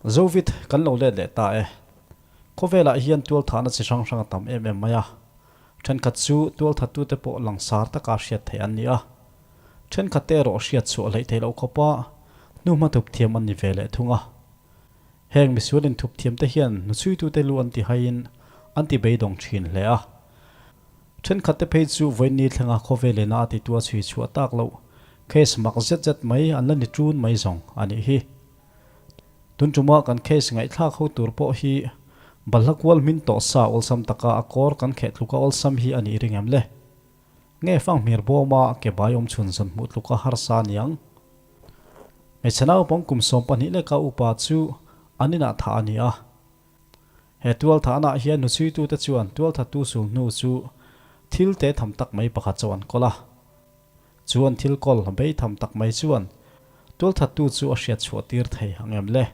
Zovit kan lo let leh ta e. Khawvelah hian tualthahna chi hrang hrang a tam em em mai a. Thenkhat chu tualthattute pawh langsar taka hriat theih an ni a. Thenkhatte erawh hriat chhuah hleih theih loh khawpa hnuhma thup thiam an ni ve leh thung a. Heng misual inthup thiamte hian hnuchhuitute lu an ti haiin an ti beidawng thin hle a. Thenkhatte phei chu vawiinni thlenga khawvel ina a titu a chhui chhuah tak loh case mak zet zet mai an la ni ṭun mai zawng a nih hi. Tun ṭuma kan case ngaihthlak ho tur pawh hi balhla kual hmin tawh sa awlsam taka a kawr kan kheh tluka awlsam hi a nih ring em le? Nge fanghmir bawma ke bai awm chhun zawn hmuh tluka harsa niang? Hmeichhe naupang kum 12 leka upa chu an inah thah a ni a. He tualthahnaah hian hnuchhuitute chuan tualthattu sul hnu chu thil te tham tak mai pakhat chu an kawl a. Chu an thil kawl bei tham tak mai chuan tualthattu chu a hriat chhuah tir thei ang em le?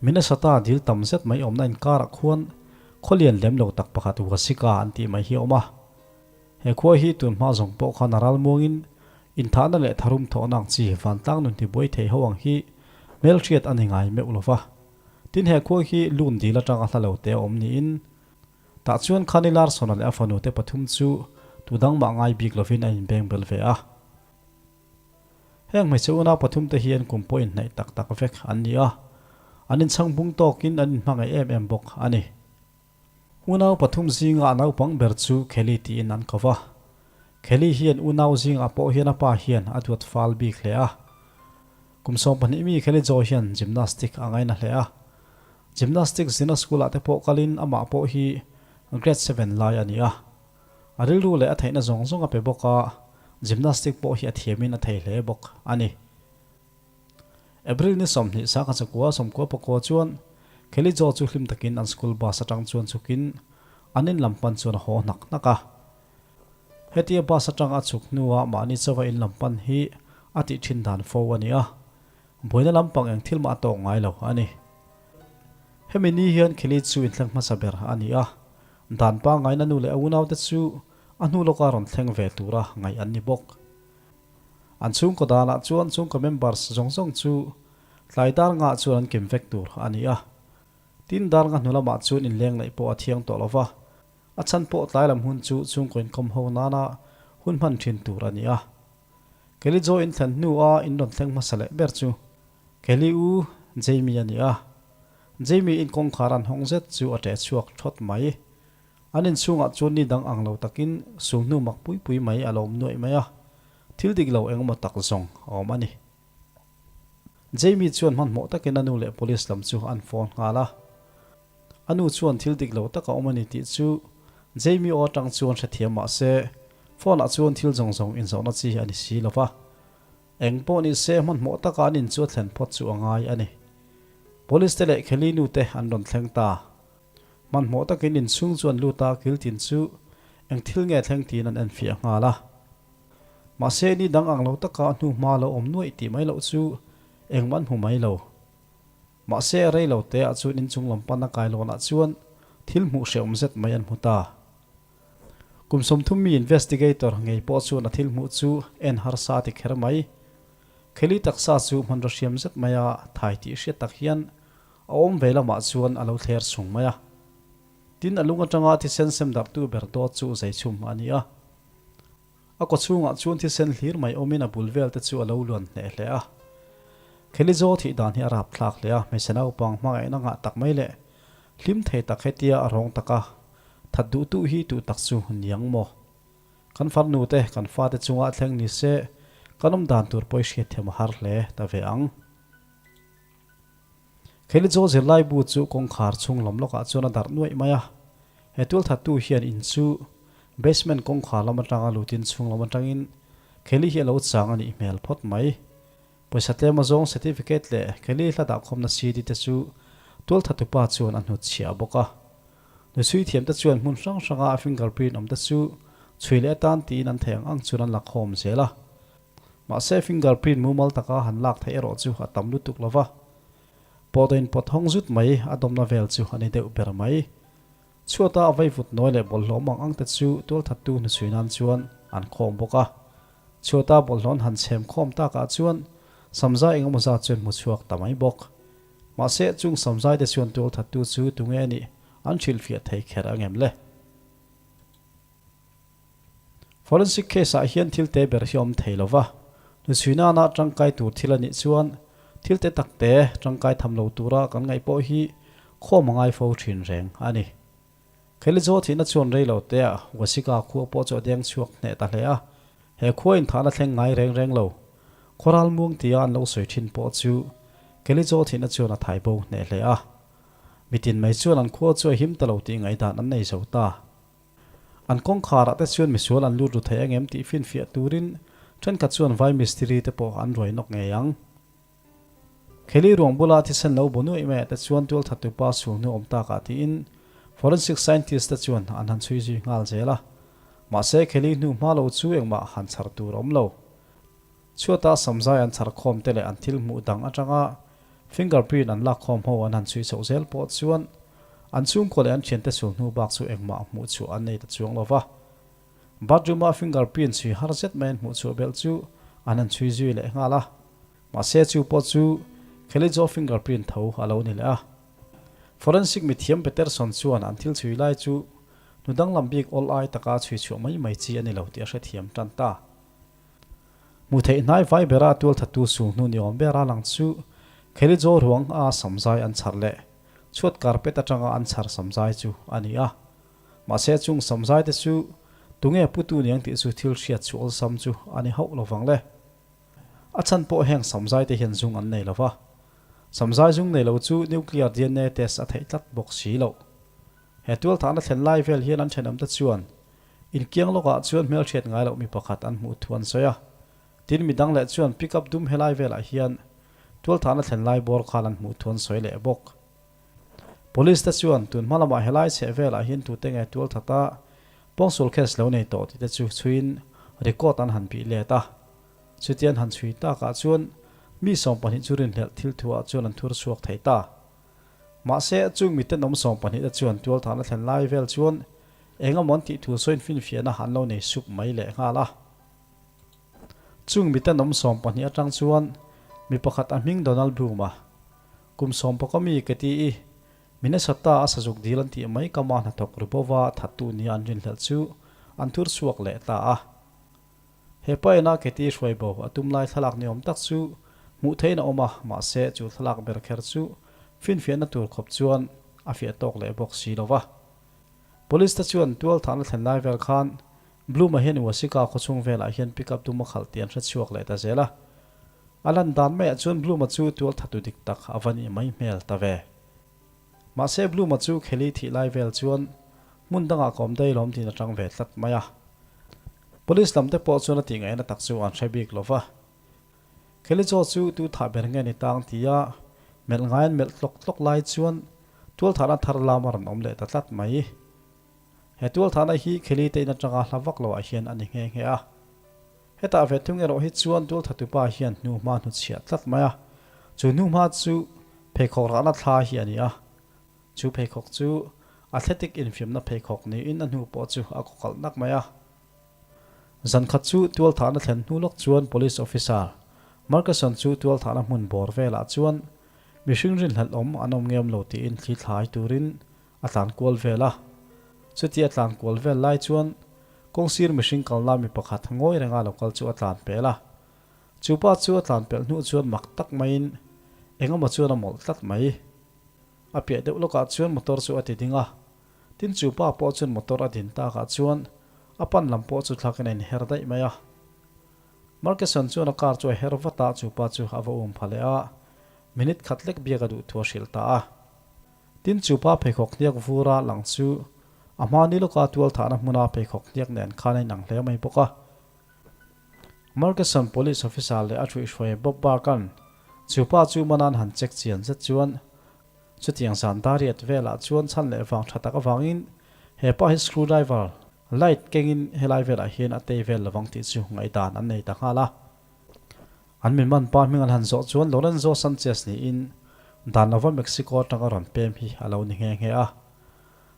Minnesota dil tam zet mai awmna inkarah khuan khaw lian lem lo tak pakhat Wasika an tih mai hi a awm a. He khua hi tun hma zawng pawh khan a ral muangin inthahna leh tharum thawhna ang chi vantlang nun tibuai thei ho ang hi hmelhriat a ni ngai meuh lo va. Tin he khua hi lun dil atanga hla lo te a awm niin tah chuan Khani Larsona leh a fanu te pathum chu tu dang mah ngai bik lovin a inbeng bel ve a. Heng hmeichhe unau pathum te hian kum pawh inhnaih tak tak vek an ni a, an inchhang bung tawkin an inhmangaih em em bawk a ni. Unau pathum zinga naupang ber chu Kelly tiin an ko va. Kelly hian unau zingah pawh hian a pa hian a duat fal bik hle a. Kum 12 mi Kelly Joe hian gymnastic a ngaina hle a. Gymnastic zirna school ah te pawh kalin amah pawh hi grade 7 lai a ni a. A rilru leh a theihna zawng zawng a pe bawk a, gymnastic pawh hi a thiamin a thei hle bawk a ni. April ni 20 sangha chakua 94 chuan Kelly Jo chu hlim takin an school bus atang chuan chhukin an in lam pan chuan a haw hnak hnak a. Hetia bus atang a chhuk hnua mahni chauha in lam pan hi a tih thin dan fo a ni a, buaina lampang eng thil mah a tawk ngai lo a ni. Hemi ni hian Kelly chu inthleng hmasa ber a ni a, dan pangngaina nu leh a unaute chu a hnu lawka rawn thleng ve tura ngaih an ni bawk. An chhungkaw danah chuan chhungkaw members zawng zawng chu tlai dar ngah chuan an kim vek tur a ni a. Tin, dar nga hnu lamah chuan inleng neih pawh a thiang tawh lo va, a chhan pawh tlai lam hun chu chhungkaw inkawm ho nana hun hman thin tur a ni a. Kelly Joe in thlen hnua in rawn thleng hmasa leh ber chu Kelly u Jamie a ni a. Jamie in kawngkhar an hawng zet chu a ṭeh chhuak thawt mai. An inchhungah chuan ni dang ang lo takin sulhnu mak pui pui mai a lo awm nuaih mai a, thil dik lo engemaw tak zawng a awm a ni. Jamie chuan hmanhmawh takin a nu leh police lam chu an phone nghal a. A nu chuan thil dik lo tak a awm a ni tih chu Jamie aw atang chuan hrethiam mah se, phone ah chuan thil zawng zawng inzawhna chi a ni si lo va. Eng pawh ni se hmanhmawh taka an in chu a thlen phawt chu a ngai a ni. Police te leh Kelly nu te an rawn thleng ta. Hmanhmawh takin inchhung chu an lut a, Kiltin chu eng thil nge thleng tiin an enfiah nghal a. Mahse ni dang ang lo taka a hnu hma lo awm nuaih tih mai loh chu engmah an hmu mai lo. Mahse a rei lo te ah chuan inchung lam pana kailawnah chuan thil hmuh hrehawm zet mai an hmu ta. Kum 30 mi investigator ngei pawh chuan a thil hmuh chu en harsa ti kher mai. Kelly taksa chu hmanraw hriam zet maia thai tih hriat tak hian A awm ve lamah chuan a lo thler sung mai a. Tin, a lung atanga thisen sem darhtu ber dawt chu zeichhum a ni a. A kawchhungah chuan thisen hlir mai awmin a bul vel te chu a lo luan hneh hle a. Khelizo thih dan hi a rapthlak hle a, hmeichhe naupang hmangaihna ngah tak mai leh hlim thei tak hetia a rawng taka that duh duh hi duh tak chu niang maw? Kan farnu te, kan fate chunga thleng ni se kan awm dan tur pawh i hriatthiam a har hle ta ve ang. Kelly Joe zirlai bu chu kawngkhar chhung lam lawkah chuan a darh nuaih mai a. He tualthattu hian in chu basement kawngkhar lam atanga lutin chhung lam atangin Kelly hi a lo chang a nih hmel phawt mai. Pawisa tlem azawng certificate leh Kelly hla dahkhawmna CD te chu tualthattu pa chuan a hnutchhiah bawk a. Nuchhui thiamte chuan hmun hrang hranga a fingerprint awmte chu chhui leh atan tiin an theih ang ang chuan an la khawm zel a. Mahse fingerprint mumal taka han lak theih erawh chu a tam lutuk lo va. Pawhdain pawt hawng zut mai a dawmna vel chu a ni deuh ber mai. Chhuata a vaivut nawi leh bawlhhlawh mang ang te chu tualthattu hnuchhui nan chuan an khawm bawk a. Chhuata bawlhhlawh an han chhem khawm takah chuan samza engemaw zat chuan hmu chhuak ta mai bawk. Mahse, chung samzaite chuan tualthattu chu tunge a nih an hrilhfiah thei kher ang em le? Forensic case ah hian thil te ber hi awm thei lo va, hnuchhui nana tangkai tur thil a nih chuan thil te tak te tangkai tham lo tura kan ngaih pawh hi khawm a ngai fo thin reng a ni. Khelizaw thihna chuan rei lo te ah Wasika khua pawh chu a deng chhuak hneh ta hle a, he khua inthahna thleng ngai reng reng lo. Khuaral muang tia an lo sawi thin pawh chu Khelizaw thihna chuan a thai bo hneh hle a. Mitin mai chuan an khua chu a him ta lo tih ngaihdan an nei zo ta. An kawngkharah te chuan misual an lut ru thei angem tih finfiah turin thenkhat chuan vai mistiri te pawh an ruai nawk ngei ang. Kheli ruang bula thisen lo bu nuaih maiah te chuan tualthattu pa sul hnu awm takah tiin forensic scientist te chuan an han chhui zui nghal zel a. Mahse Kheli hnu hma lo chu engmah han chhar tur a awm lo. Chhuata samzai an chhar khawm te leh an thil hmuh dang atanga fingerprint an lak khawm ho an han chhui chhoh zel pawh chuan an chhungkaw leh an thiante sul hnu bak chu engmah hmuh chhuah an nei ta chuang lo va. Bathroom-a fingerprint chhui har zet mai an hmuh chhuah belh chu an han chhui zui leh nghal a. Mahse chu pawh chu Khelijo fingerprint tho a lo ni leh a. Forensic mithiam Peterson chuan an thil chhui lai chu hnu danglam bik awl ai taka chhui chhuah mai mai chi a ni lo tih a hrethiam tan ta. Hmuh theih hnai vai bera tualthattu sul hnu ni awm ber a lang chu Khelijo ruang a samzai an chhar leh chhuat carpet atanga an chhar samzai chu a ni a. Mahse chung samzai te chu tunge putu niang tih chu thil hriat chu awlsam chu a ni hauh lovang le. A chhan pawh heng samzai te hian zung an nei lova. Samzai zung nei lo chu nuclear dna test a theih tlat bawk si loh. He tualthahna thlen lai vel hian an thenawmte chuan Inkiang lawkah chuan hmelhriat ngai loh mi pakhat an hmuh thu an sawi a. Tin, midang leh chuan pickup dum helai velah hian tualthahna thlen lai bawr khan an hmuh thu an sawi leh bawk. Police te chuan tun hma lamah helai chheh velah hian tute nge tualthata pawngsual case lo nei tawh tih te chu chhuiin record an han bih let a. Chutian han chhui takah chuan mi 12 chu rinhlelh thil thuah chuan an thur chhuak thei ta. Mahse, chung miten awm 12 te chuan tualthahna thlen lai vel chuan Eng emaw an tih thu sawiin finfiahna an lo nei sup mai leh nghal a. Chung miten awm 12 atang chuan mi pakhat a hming Donald Bloom-a, kum sawm pawka mi ka ti i, Minnesota a sazuk dil an tih mai kama hnathawk ru bova thattu nia an rinhlelh chu an thur chhuak leh ta a. He pa ina Katie hruai bo a tum lai thlalak ni awm tak chu hmuh theihin a awm a, mahse chu thlalak ber kher chu finfiahna tur khawp chuan a fiah tawk leh bawk si lo va. Police te chuan tual thahna thlen lai vel khan Bloom-a hian Wasika khawchhung velah hian pickup dum a khalh tih an hre chhuak leh ta zel a. A lan dan maiah chuan Bloom-a chu tual thatu dik tak a va nih mai hmel ta ve. Mahse Bloom-a chu Kelly thih lai vel chuan hmun dangah ka awm daih lawm tiin a tang ve tlat mai a. Police lam te pawh chuan a tih ngaihna tak chu an hre bik lo va. Kelly chaw chu tu thah ber nge ni tang tia melh ngai an melh tlawk tlawk lai chuan tualthahna thar lam a rawn awm leh ta tlat mai. He tualthahna hi Kelly te in atanga hla vak loah hian a ni nghe nghe a. Hetah ve thung erawh hi chuan tualthatupa hian hnuhma hnuchhiah tlat mai a, chu hnuhma chu pheikhawk rahna thla hi a ni a. Chu pheikhawk chu athletic infiamna pheikhawk niin a hnu pawh chu a kawkalh nak mai a. Zan khat chu tualthahna thlen hnu lawk chuan Police Officer Marcusson chu tualthahna hmun bawr velah chuan mihring rinhlelh awm an awm ngem lo tiin thli thlai turin a tlan kual vel a. Chuti a tlan kual vel lai chuan kawngsir mihring kalna mi pakhat ngawi renga lo kal chu a tlan pel a. Chu pa chu a tlan pelh hnu chuan mak tak maiin engemaw chuan a mawlh tlat mai. A piah deuh lawkah chuan motor chu a ti ding a. Tin chu pa pawh chuan motor a din takah chuan a pan lam pawh chu thlakin a inher daih mai a. Markeson chuan a car chu a her vat a, chu pa chu a va um pha leh a, minute khat lek biak a duh thu a hrilh ta a. Tin chu pa pheikhawk hniak vura lang chu a hma ni lawka tual thahna hmuna pheikhawk hniak nen khan a inang hle mai bawk a. Markeson police officer leh a thuihhruai Bob Bark-a'n chu pa chu manan han check chian zet chuan Chutiang zan dariat velah chuan chhan leh vang tha tak avangin he pa hi screw driver light kengin helai velah hian a tei vel lovang tih chu ngaihdan an nei ta nghal a. An min man pa hming an han zawh chuan Lorenzo Sanchez niin dan lova Mexico atanga rawn pem hi a lo ni nghe nghe a.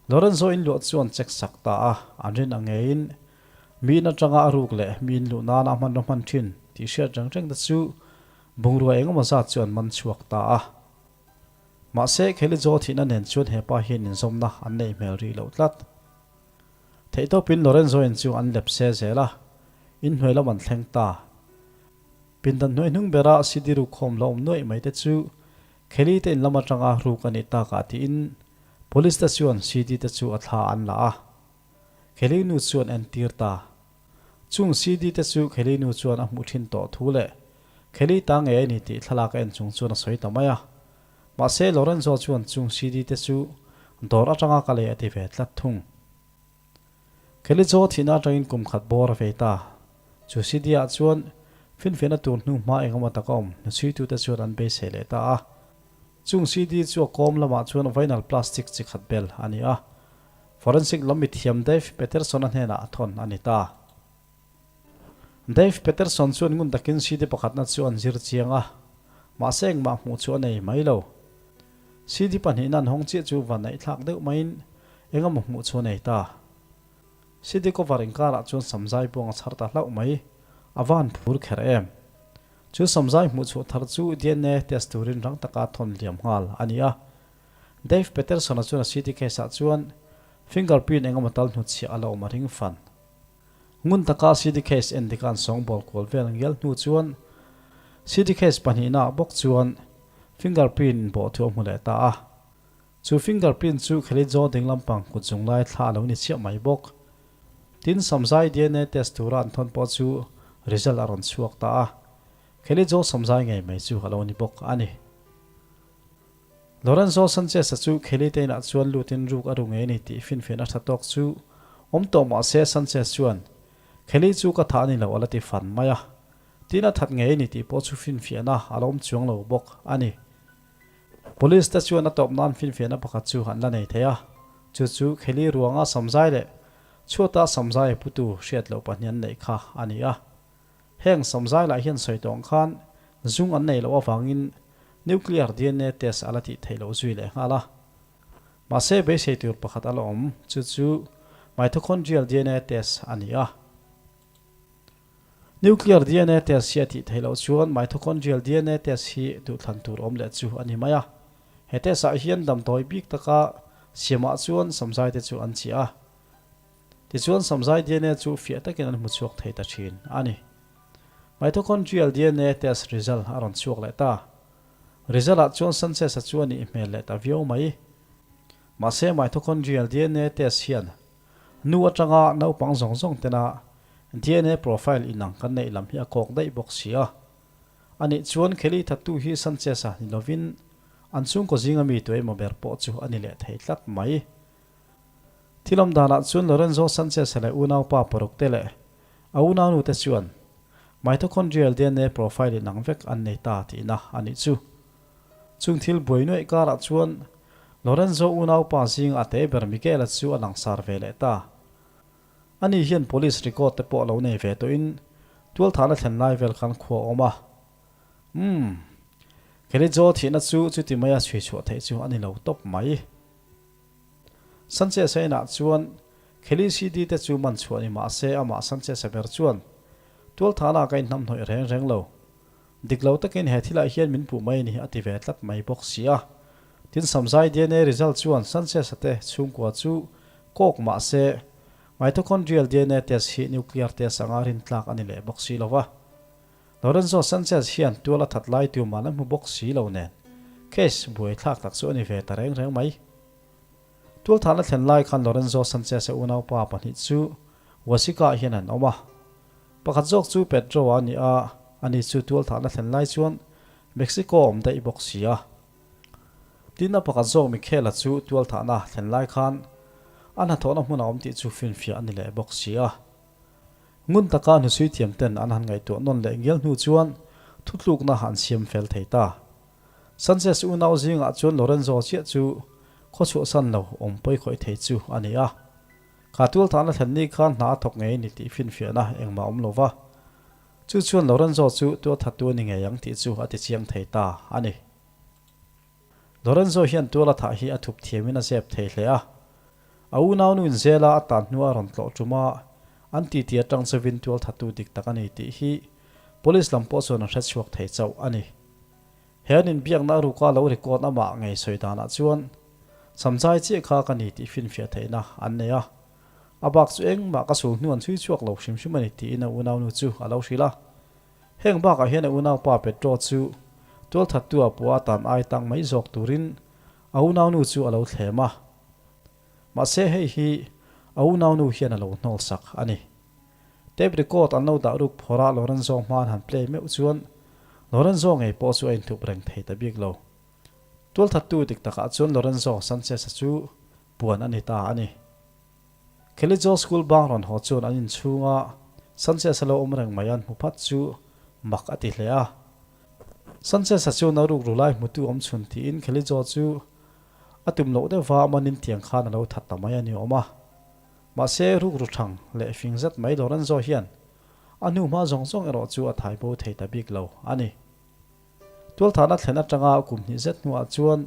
Lorenzo in luah chuan check sak ta a, an rin ang ngeiin mi in atanga a ruk leh mi in luh nana a hmanraw hman thin tih hriat reng reng te chu bungrua engemaw zat chu an man chhuak ta a. Mahse, Kelly Jo thihna nen chuan he pa hian inzawmna an neih hmel rih loh tlat. Theihtawpin Lorenzo in chu an lep se zel a, inhnuai lam an thleng ta. Pindan hnuai hnung bera CD rukhawm la awm nuaih mai te chu Kelly te in lam atanga ruk a nih takah tiin Police te chuan CD te chu a thla an la a. Kelly nu chuan entir ta. Chung CD te chu Kelly nu chuan a hmuh thin tawh thu leh Kelly ta ngei a ni tih thlalak a en chung chuan a sawi ta mai a. Mahse Lorenzo chuan chung CD te chu dawr atanga ka lei a ti ve tlat thung. Kelly chu thihna atangin kum khat bawr a vei ta. Chu CD ah chuan finfiahna tur hnu hma engemaw tak a awm hnuchhuitute chuan an beisei leh ta a. Chung CD chu a kawm lamah chuan vinyl plastic chi khat bel a ni a. Forensic lam mithiam Dave Peterson-a hnenah a thawn a ni ta. Dave Peterson chuan ngun takin CD pakhatna chu an zir chiang a, mahse engmah hmuh chu a nei mai lo. CD pahnihna an hawng chiah chu va naihthlak deuh maiin engemaw hmuh chu a nei ta. CD cover inkarah chuan samzai buang a chhar ta hlauh mai, a van phur kher em. Chu samzai hmuh chhuah thar chu DNA test turin rang taka thawn liam nghal a ni a. Dave Peterson-a chuan a CD case-ah chuan fingerprint engemaw tal hnutchhiah a la awm a ring fan. Ngun taka CD case en dik a an sawngbawl kual vel ngial hnu chuan CD case pahnihna ah bawk chuan fingerprint in bawh thu a hmu leh ta a. Chu fingerprint chu Khelidzo ding lampang kut zung lai thla a lo ni chiah mai bawk. Tin, samzai DNA test tura an thawn pawh chu result a rawn chhuak ta a. Khelidzo samzai ngei mai chu a lo ni bawk a ni. Lorenzo Sanchez-a chu Kelly te inah chuan lutin ruk a ru ngei a ni tih finfiahna tha tawk chu awm tawh mah se Sanchez chuan, Kelly chu ka thah a ni lo a la ti fan mai a, tin a that ngei a ni tih pawh chu finfiahna a la awm chuang lo bawk a ni. Police te chuan a tawp nan finfiahna pakhat chu an la nei thei a, chu chu Kelly ruanga samzai leh chhuata samzai putu hriat loh pahnian neih kha a ni a. Heng samzai lah hian sawi tawng khan zung an nei loh avangin nuclear dna test a la tih theih loh zui leh nghal a. Mahse beisei tur pakhat a la awm, chu chu mitochondrial dna test a ni a. Nuclear dna test hi a tih theih loh chuan mitochondrial dna test hi duhthlan tur awm leh chu a ni mai a. He test ah hian damdawi bik taka siamah chuan samzai te chu an chiah a. Tichuan samzai dna chu fiah takin an hmu chhuak thei ta thin a ni. Mitochondrial dna test result a rawn chhuak leh ta. Result ah chuan Sanchez-a chu a nih hmel leh ta viau mai. Mahse mitochondrial dna test hian nu atanga naupang zawng zawng tena dna profile inang kan neih lam hi a kawk daih bawk si a. Anih chuan Kelly thattu hi Sanchez-a ni lovin an chhungkaw zinga mi tuemaw ber pawh chu a ni leh thei tlat mai. Thil awm danah chuan Lorenzo Sanchez-a leh unaupa parukte leh a unaunute chuan mitochondrial dna profile inang vek an nei ta tihna a nih chu. Chung thil buai nuaih karah chuan Lorenzo unaupa zinga a te ber Miguel-a chu a langsar ve leh ta. Ani hian police record te pawh lo nei ve tawhin tualthahna thlen lai vel khan khua a awm a. Umm. Kelly Jo thihna chu chuti maia chhui chhuah theih chu a ni lo tawp mai. Sanchez-a inah chuan Kelly CD te chu man chhuah ni mah se amah Sanchez-a ber chuan tualthahna ka inhnamhnawih reng reng lo. Dik lo takin he thilah hian min puh mai a ni a ti ve tlat mai bawk si a. Tin samzai dna result chuan Sanchez-a te chhungkua chu kawk mah se mitochondrial dna test hi nuclear test anga rintlak a ni leh bawk si lo va. Lorenzo Sanchez hian tual a that lai tu man a hmu bawk si lo nen case buai thlak tak chu a ni ve ta reng reng mai. Tualthahna thlen lai khan Lorenzo Sanchez-a unaupa pahnih chu Huasica hian an awm a. Pakhat zawk chu Pedro-a a ni a, ani chu tualthahna thlen lai chuan Mexico a awm daih bawk si a. Tin a pakhat zawk Michaela chu tualthahna thlen lai khan a hnathawhna hmun a awm tih chu finfiah a ni leh bawk si a. Ngun taka hnusui thiam ten an han ngaihtuah nawn leh ngial hnu chuan thutlukna an siam fel thei ta. Sanchez unau zingah chuan Lorenzo chiah chu khaw chhuahsan lo awm pawi khawih thei chu a ni a. Kha tualthahna thlen ni khan hna a thawk ngei ni tih finfiahna engmah a awm lo va. Chu chuan Lorenzo chu tualthattu a ni ngei ang tih chu a ti chiang thei ta a ni. Lorenzo hian tuala thah hi a thup thiamin a zep thei hle a. A unaunu in zela a tan hnua rawn tlawh tum a, an titi atang chuvin tual thattu dik tak a ni tih hi Police lam pawh chuan an hre chhuak thei chauh a ni. He an inbiakna a ruka lo record amah ngei sawi danah chuan Samchai chiah kha ka ni tih finfiah theihna an nei a. A bak chu engmah ka sul hnu an chhui chhuak lo hrim hrim a ni tiin a unaunu chu a lo hrilh a. Heng bakah hian a unaupa Petro chu tualthattu a pua tan ai tang mai zawk turin a unaunu chu a lo thlem a. Mahse hei hi a unaunu hian a lo hnawl sak a ni. Tape record an lo dah ruk phawrh a Lorenzo hma an han play meuh chuan Lorenzo ngei pawh chu a inthup reng thei ta bik lo. Tualthattu dik takah chuan Lorenzo Sanchez-a chu puan a ni ta a ni. Khelijo School bang rawn haw chuan an inchhunga Sanchez-a lo awm reng mai an hmu phat chu mak a ti hle a. Sanchez-a chuan a rukru lai hmutu awm chhun tiin Khelijo chu a tum loh deuhva a manin tiang khan a lo that ta mai a ni awm a. Mahse rukru thang leh fing zet mai Lorenzo hian a hnuhma zawng zawng erawh chu a thaibo thei ta bik lo a ni. Tualthahna thlen atanga kum hnih zet hnuah chuan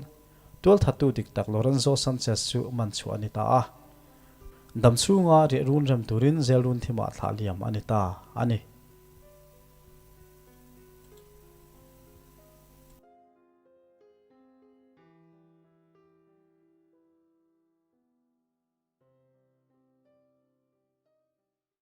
tualthattu dik tak Lorenzo Sanchez chu man chhuah a ni ta a. Dam chhunga riah run rem turin zel run thimah thlah liam a ni ta a ni.